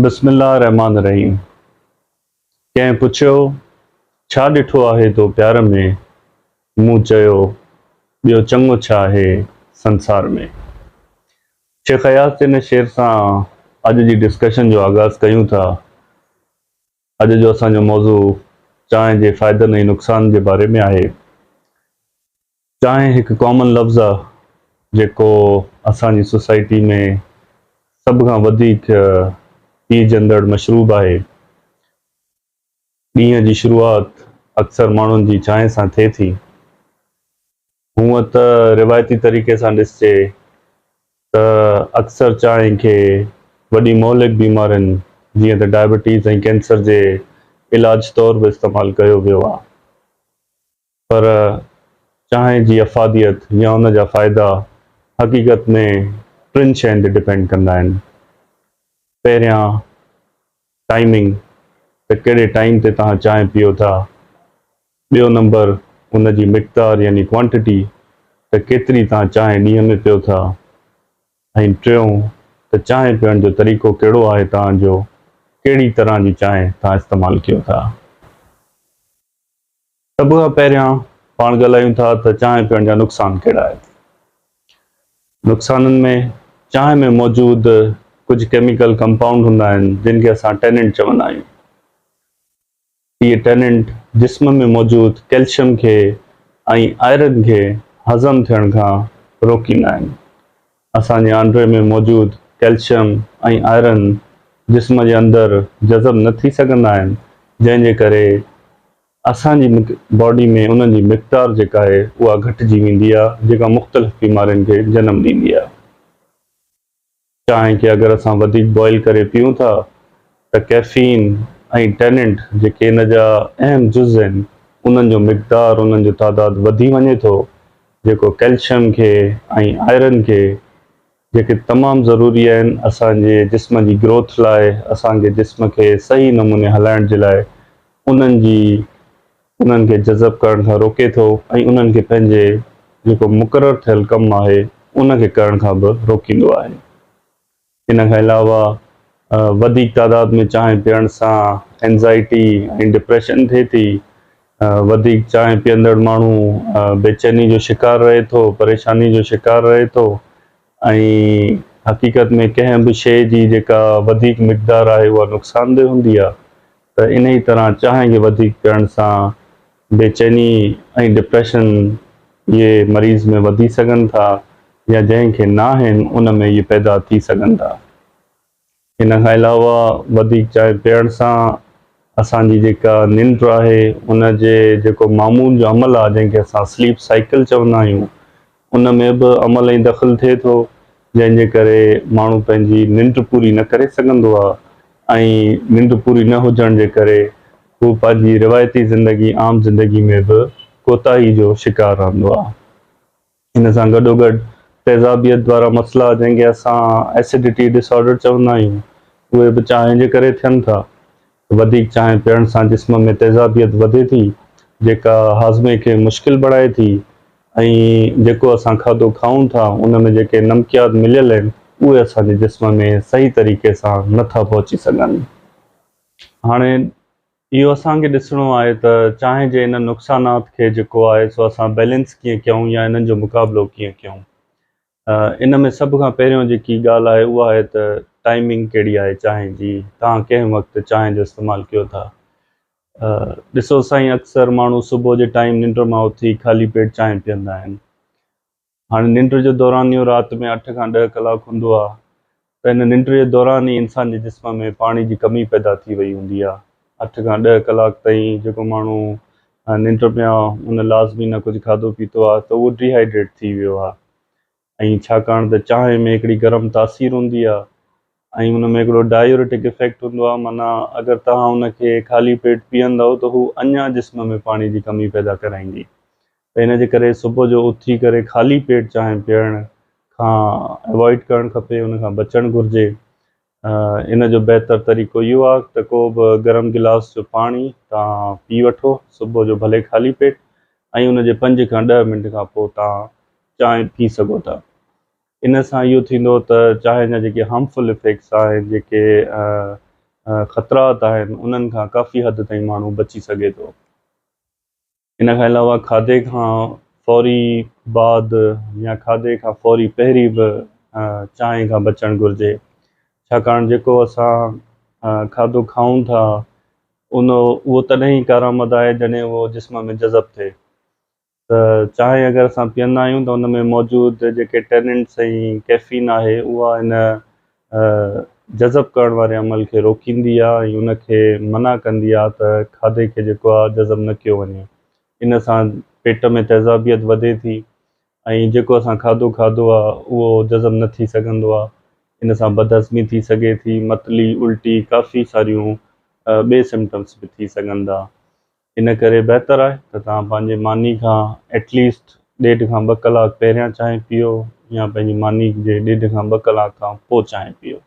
بسم الله الرحمٰن الرحيم ڪنهن پڇيو، ڇا ڏٺو آهي تو پيار ۾؟ مون چيو، ٻيو چڱو ڇا آهي سنسار ۾. شيخ اياز جي ان شعر سان اڄ جي ڊسڪشن جو آغاز ڪيون ٿا. اڄ جو اسان جو موضوع چانهه جي فائدن ۽ نقصان جي باري ۾ آهي. چانهه هڪ ڪامن لفظ آ جيڪو اسان جي سوسائٽي ۾ سڀ کان وڌيڪ پيئجندڙ مشروب آهي. ڏينهن جي شروعات اڪثر ماڻهن جي چانهه سان ٿئي ٿي. هونء ته روايتي طريقي سان ڏسجي ته اڪثر چانهه کي وڏي مهلڪ بيمارين جيئن ته ڊائبٽيز ۽ ڪينسر جي علاج طور به استعمال ڪيو ويو آ. پر چانهه جي افاديت يا ان جا فائدا حقيقت ۾ ٽن شين تي ڊپينڊ ڪندا آهن. پهريان ٽائمنگ ته ڪهڙي ٽائيم تي توهان چانهه پيئو ٿا. ٻيو نمبر ان جي مقدار يعني ڪوانٽٽي ته ڪيتري توهان چانهه ڏينهن ۾ پيئو ٿا ۽ ٽيون ته چانهه پيئڻ جو طريقو ڪهڙو آهي توهان جو، ڪهڙي طرح جي چانهه توهان استعمال ڪيو ٿا. سڀ کان پهريان پاڻ ڳالهايون ٿا ته چانهه پيئڻ جا نقصان ڪهڙا آهن. نقصانن ۾ چانهه ۾ موجود ڪجهه ڪيميڪل ڪمپائونڊ هوندا آهن جن کي اسان ٽيننٽ چوندا آهيون. اهي ٽيننٽ جسم ۾ موجود ڪيلشم کي ۽ آئرن کي هضم ٿيڻ کان روڪيندا آهن. اسان جي آنڊري ۾ موجود ڪئلشم ۽ آئرن جسم جي اندر جذب نه ٿي سگهندا آهن جنهن جي ڪري اسان جي باڊي ۾ انهن جي مقدار جيڪا آهي اها گهٽجي ويندي آهي جيڪا مختلف بيمارين کي جنم ڏيندي آهي. چانهه کي اگر اسان وڌيڪ بوائل ڪري پيئون ٿا ته ڪيفين ۽ ٽيننٽ جيڪي ان جا اهم جز آهن انهن جو مقدار انهن جو تعداد وڌي وڃي ٿو جيڪو ڪئلشم کي ۽ آئرن کي جيڪي تمام ضروري آهن اسان جي جسم جي گروٿ لاء اسان کي جسم کي صحيح نموني هلائڻ جي لاء انهن جي انهن کي جذب ڪرڻ کان روڪي ٿو ۽ انهن کي پنهنجي جيڪو مقرر ٿيل ڪم آهي ان کي ڪرڻ کان به روڪيندو آهي. ان کان علاوه وڌيڪ تعداد ۾ چانهه پيئڻ سان اينزائٽي ۽ ڊپريشن ٿئي ٿي. وڌيڪ چانهه پيئندڙ ماڻهو بيچيني جو شڪار رهي ٿو، پريشاني جو شڪار رهي ٿو ۽ حقيقت ۾ ڪنهن به شيء جي جيڪا وڌيڪ مقدار آهي اها نقصاندهه هوندي آهي ته انهي طرح چانهه کي وڌيڪ پيئڻ سان بيچيني ۽ ڊپريشن اهي مريض ۾ وڌي سگهن ٿا يا جنهن کي ناهن ان ۾ اهي پيدا ٿي سگهن ٿا. ان کان علاوه وڌيڪ چانهه پيئڻ سان اسان جي جيڪا ننڊ آهي ان جي جيڪو معمول جو عمل آهي جنهن کي اسان سليپ سائيڪل چوندا آهيون ان ۾ به عمل ۽ دخل ٿئي ٿو جنهن جي ڪري ماڻهو پنهنجي ننڊ پوري نه ڪري سگهندو آهي ۽ ننڊ پوري نه هجڻ جي ڪري هو پنهنجي روايتي زندگي عام زندگي ۾ به ڪوتاهي جو شڪار رهندو آهي. ان سان گڏوگڏ تيزابيت وارا مسئلا جنهن کي اسان ايسڊٽي ڊس آرڊر چوندا آهيون اهي به چانهه جي ڪري ٿين ٿا. وڌيڪ چانهه پيئڻ سان جسم ۾ تيزابيت وڌي ٿي، جيڪا هاضمي کي مشڪل بڻائي ٿي ۽ جيڪو اسان کاڌو کائون ٿا، ان ۾ جيڪي نمڪيات مليل آهن، اهي اسان جي جسم ۾ صحيح طريقي سان نه ٿا پهچي سگهن. هاڻي اهو اسان کي ڏسڻو آهي ته چانهه جي انهن نقصانات کي جيڪو آهي سو اسان بيلنس ڪيئن ڪيون يا انهن جو مقابلو ڪيئن ڪيون. ان ۾ سڀ کان پهريون جيڪي ڳالهه آهي اها آهي ته ٽائمنگ ڪهڙي آهي چانهه جي توهان ڪنهن وقت چانهه جو استعمال ڪيو ٿا ڏسو سائين اڪثر ماڻهو صبح جي ٽائيم ننڊ مان اٿي خالي پيٽ چانهه پيئندا آهن هاڻي ننڊ جو دورانيو رات ۾ اٺ کان ڏهه ڪلاڪ هوندو آهي ته ان ننڊ جي دوران ئي انسان جي جسم ۾ پاڻي جي ڪمي پيدا ٿي وئي هوندي آهي. اٺ کان ڏهه ڪلاڪ تائين جيڪو ماڻهو ننڊ ۾ آهي ان لازمي نه ڪجهه کاڌو پيتو آهي ته اهو ڊي هائيڊريٽ ٿي ويو آهي ۽ ڇاڪاڻ ته چانهه ۾ هڪڙي گرم تاثير هوندي آهي ۽ ان ۾ هڪڙو ڊائيوريٽڪ افيڪٽ هوندو آهي معنيٰ اگر توهان ان کي خالي پيٽ پيئندؤ ته هو اڃا جسم ۾ پاڻي جي ڪمي پيدا ڪرائيندي ته ان جي ڪري صبح جو اٿي ڪري خالي پيٽ چانهه پيئڻ کان اوائڊ ڪرڻ کپي ان کان بچڻ گهرجي ان جو بهتر طريقو اهو آهي ته ڪو به گرم گلاس جو پاڻي توهان پي وٺو صبح جو ڀلي خالي پيٽ ۽ ان جي پنج کان ڏهه منٽ کان پوء توهان چانهه پي سگهو ٿا ان سان اهو ٿيندو ته چانهه جا جيڪي هارمفل افيڪٽس آهن جيڪي خطرات آهن انهن کان ڪافي حد تائين ماڻهو بچي سگهي ٿو. ان کان علاوه کاڌي کان فوري بعد يا کاڌي کان فوري پهرين به چانهه کان بچڻ گهرجي ڇاڪاڻ جيڪو اسان کاڌو کائون ٿا ان اهو تڏهن ئي ڪارآمد آهي جڏهن اهو جسم ۾ جذب ٿئي ته چانهه اگر اسان پيئندا آهيون ته ان ۾ موجود جيڪي ٽيننٽس ۽ ڪيفين آهي اها ان جذب ڪرڻ واري عمل کي روڪيندي آهي ۽ ان کي منع ڪندي آهي ته کاڌي کي جيڪو آهي جذب نه ڪيو وڃي. ان سان پيٽ ۾ تيزابيت وڌي ٿي ۽ جيڪو اسان کاڌو کاڌو آهي اهو جذب نه ٿي سگهندو آهي. ان سان بدهضمي ٿي سگهي ٿي، متلي، الٽي، ڪافي ساريون ٻي سمپٽمس به ٿي سگهن ٿا. ان ڪري بهتر آهي ته توهان پنهنجي ماني کان ايٽ ليسٽ ڏيڍ کان ٻه ڪلاڪ پهريان چانهه پيئو يا پنهنجي ماني جي ڏيڍ کان ٻه ڪلاڪ کان پوء چانهه پيئو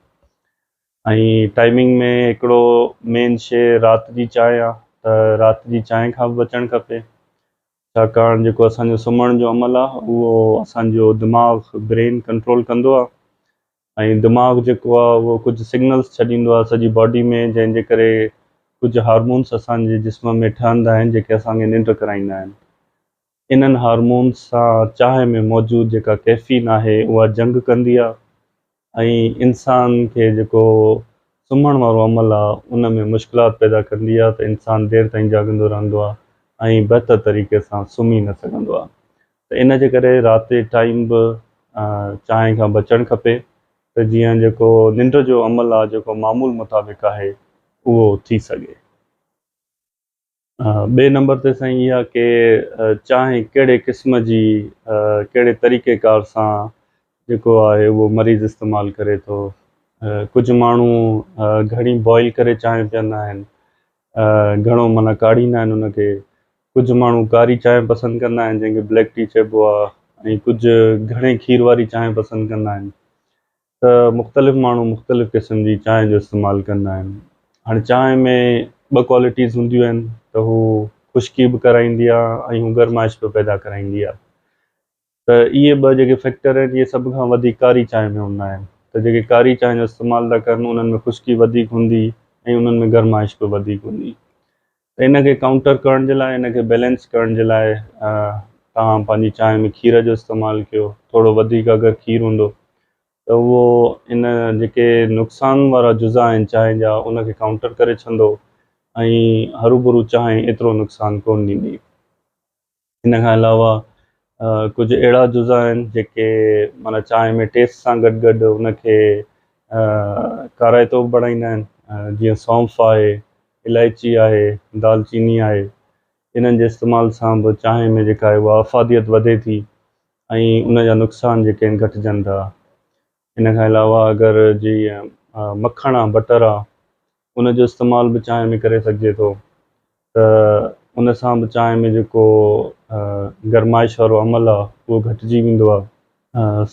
۽ ٽائمنگ ۾ هڪڙو مين شي رات جي چانهه آهي ته رات جي چانهه کان به بچڻ کپي ڇاڪاڻ جيڪو اسان جو سمهڻ جو عمل آهي اهو اسان جو دماغ برين ڪنٽرول ڪندو آهي ۽ دماغ جيڪو آهي اهو ڪجهه سگنلز ڇڏيندو آهي سڄي باڊي ۾ جنهن جي ڪري ڪجهه هارمونس اسان جي جسم ۾ ٺهندا آهن جيڪي اسان کي ننڊ ڪرائيندا آهن. انهن هارمونس سان چانهه ۾ موجود جيڪا ڪيفين آهي اها جنگ ڪندي آهي ۽ انسان کي جيڪو سمهڻ وارو عمل آهي ان ۾ مشڪلات پيدا ڪندي آهي ته انسان دير تائين جاڳندو رهندو آهي ۽ بهتر طريقي سان سمهي نه سگهندو آهي. ته ان جي ڪري رات جي ٽائيم به چانهه کان بچڻ کپي ته جيئن جيڪو ننڊ جو عمل آهي جيڪو معمول مطابق آهي اهو ٿي سگهي. ٻئي نمبر تي سائين اها ڪي چانهه ڪهڙي قسم جي ڪهڙي طريقي ڪار سان جيڪو آهي اهو مريض استعمال ڪري ٿو. ڪجهه ماڻهو گهڻي بوائل ڪري چانهه پيئندا آهن گهڻو معنيٰ ڪاڙهيندا آهن ان کي. ڪجهه ماڻهو ڪاري چانهه پسند ڪندا آهن جنهن کي بليڪ ٽي چئبو آهي ۽ ڪجهه گهڻي کير واري چانهه پسند ڪندا آهن ته مختلف ماڻهو مختلف قسم جي چانهه جو استعمال ڪندا آهن. هاڻي چانهه ۾ ٻه ڪوالٽيز هونديون آهن ته هو خشڪي به ڪرائيندي آهي ۽ هو گرمائش به پيدا ڪرائيندي آهي. ته اهي ٻه جيڪي فيڪٽر آهن اهي سڀ کان وڌيڪ ڪاري چانهه ۾ هوندا آهن ته جيڪي ڪاري چانهه جو استعمال ٿا ڪن انهن ۾ خشڪي وڌيڪ هوندي ۽ انهن ۾ گرمائش به وڌيڪ هوندي ته ان کي ڪائونٽر ڪرڻ جي لاء ان کي بيلنس ڪرڻ جي لاء توهان پنهنجي چانهه ۾ کير جو استعمال ڪيو ٿورو وڌيڪ اگر کير هوندو ته اهو ان جيڪي نقصان وارا جزا آهن چانهه جا ان کي ڪائونٽر ڪري ڇڏندو ۽ هروڀرو چانهه ايترو نقصان ڪونه ڏيندي. ان کان علاوه ڪجهه اهڙا جزا آهن جيڪي معنيٰ چانهه ۾ ٽيسٽ سان گڏ گڏ ان کي ڪارائتو به بڻائيندا آهن جيئن سونف آهي الائچي آهي دال چيني آهي انهن جي استعمال سان به چانهه ۾ جيڪا آهي اها افاديت وڌي ٿي ۽ ان جا نقصان جيڪي آهن گهٽجن ٿا ان کان علاوه اگر جي مکڻ آ بٽر آ ان جو استعمال به چانهه ۾ ڪري سگهجي ٿو ته ان سان به چانهه ۾ جيڪو گرمائش وارو عمل آ اهو گهٽجي ويندو آ.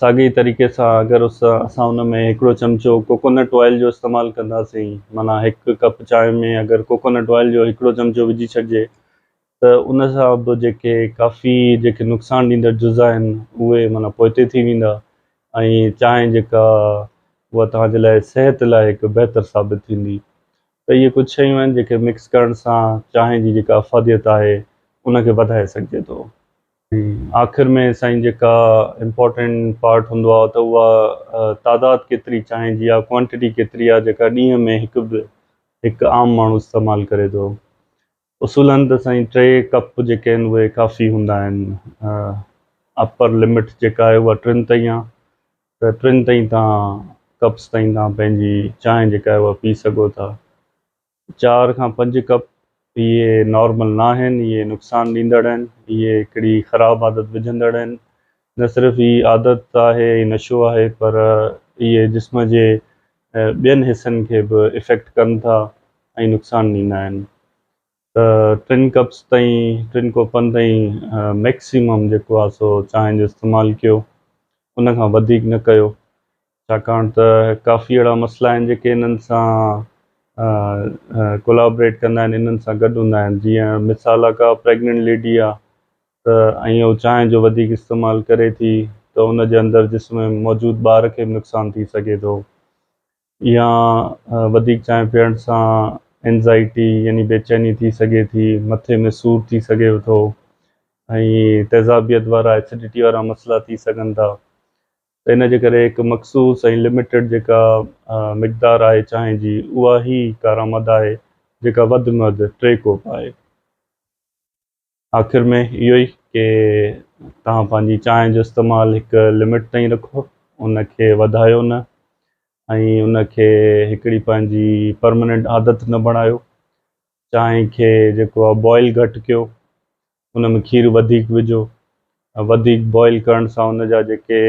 ساڳئي طريقي سان اگر اسان ان ۾ هڪڙو چمچو ڪوڪونٽ آئل جو استعمال ڪنداسين معنيٰ هڪ ڪپ چانهه ۾ اگر ڪوڪونٽ آئل جو هڪڙو چمچو وجهي ڇڏجي ته ان سان به جيڪي ڪافي جيڪي نقصان ڏيندڙ جزا آهن اهي معنيٰ پوئتي ٿي ويندا ۽ چانهه جيڪا اها توهان جي لاء صحت لاء هڪ بهتر ثابت ٿيندي ته اهي ڪجهه شيون آهن جيڪي مڪس ڪرڻ سان چانهه جي جيڪا افاديت آهي ان کي وڌائي سگهجي ٿو. ۽ آخر ۾ سائين جيڪا امپورٽنٽ پارٽ هوندو آهي ته اها تعداد ڪيتري چانهه جي آهي ڪوانٽٽي ڪيتري آهي جيڪا ڏينهن ۾ هڪ به هڪ عام ماڻهو استعمال ڪري ٿو. اصولن ته سائين ٽي ڪپ جيڪي آهن اهي ڪافي هوندا آهن اپر لمٽ جيڪا آهي اها ٽن تائين آهي ته ٽن تائين توهان ڪپس تائين توهان پنهنجي چانهه جيڪا آهي اها پي سگهو ٿا چار کان پنج ڪپ اهي نارمل نه آهن اهي نقصان ڏيندڙ آهن اهي هڪڙي خراب عادت وجهندڙ آهن نه صرف هي عادت آهي هي نشو آهي پر اهي جسم جي ٻين حصن کي به افيڪٽ ڪن ٿا ۽ نقصان ڏيندا آهن ته ٽن ڪپس تائين ٽن ڪوپن تائين ميڪسيمم جيڪو آهي سو چانهه جو استعمال ڪيو ان کان وڌيڪ نه ڪيو ڇاڪاڻ ته ڪافي اهڙا مسئلا آهن جيڪي انهن سان ڪولابريٽ ڪندا آهن انهن سان گڏ هوندا آهن جيئن مثال آهي ڪا پريگننٽ ليڊي آهي ته ۽ هو چانهه جو وڌيڪ استعمال ڪري ٿي ته ان جي اندر جسم ۾ موجود ٻار کي به نقصان ٿي سگهي ٿو. يا وڌيڪ چانهه پيئڻ سان اينزائٽي يعني بيچيني ٿي سگهي ٿي، مٿي ۾ سور ٿي سگهي ٿو ۽ تيزابيت وارا ايسڊٽي وارا مسئلا ٿي سگهن ٿا ته ان جي ڪري هڪ مخصوص ۽ لميٽيڊ جيڪا مقدار آهي چانهه جي اها ئي ڪارآمد آهي جيڪا وڌ ۾ وڌ ٽي ڪوپ آهي. آخر ۾ اهو ئي ڪي توهان پنهنجي چانهه جو استعمال هڪ لمٽ تائين رکو ان کي وڌايو نه ۽ ان کي هڪڙي پنهنجي پرماننٽ عادت نه بڻايو چانهه کي جيڪو آهي بوائل گهٽ ڪيو ان ۾ کير وڌيڪ وجهو وڌيڪ بوائل ڪرڻ سان ان جا جيڪي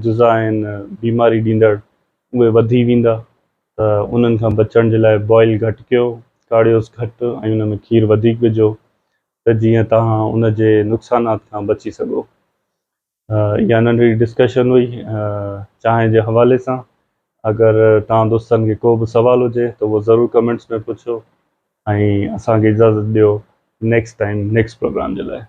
جزا آهن بيماري ڏيندڙ اهي وڌي ويندا ته انهن کان بچڻ جي لاء بوائل گهٽ ڪيو، ڪاڙهيوس گهٽ ۽ ان ۾ کير وڌيڪ وجهو ته جيئن توهان ان جي نقصانات کان بچي سگهو. اها ننڍڙي ڊسڪشن هئي چانهه جي حوالي سان. اگر توهان دوستن کي ڪو به سوال هجي ته اهو ضرور ڪمينٽس ۾ پڇو ۽ اسان کي اجازت ڏيو نيڪسٽ ٽائيم نيڪسٽ پروگرام جي لاء.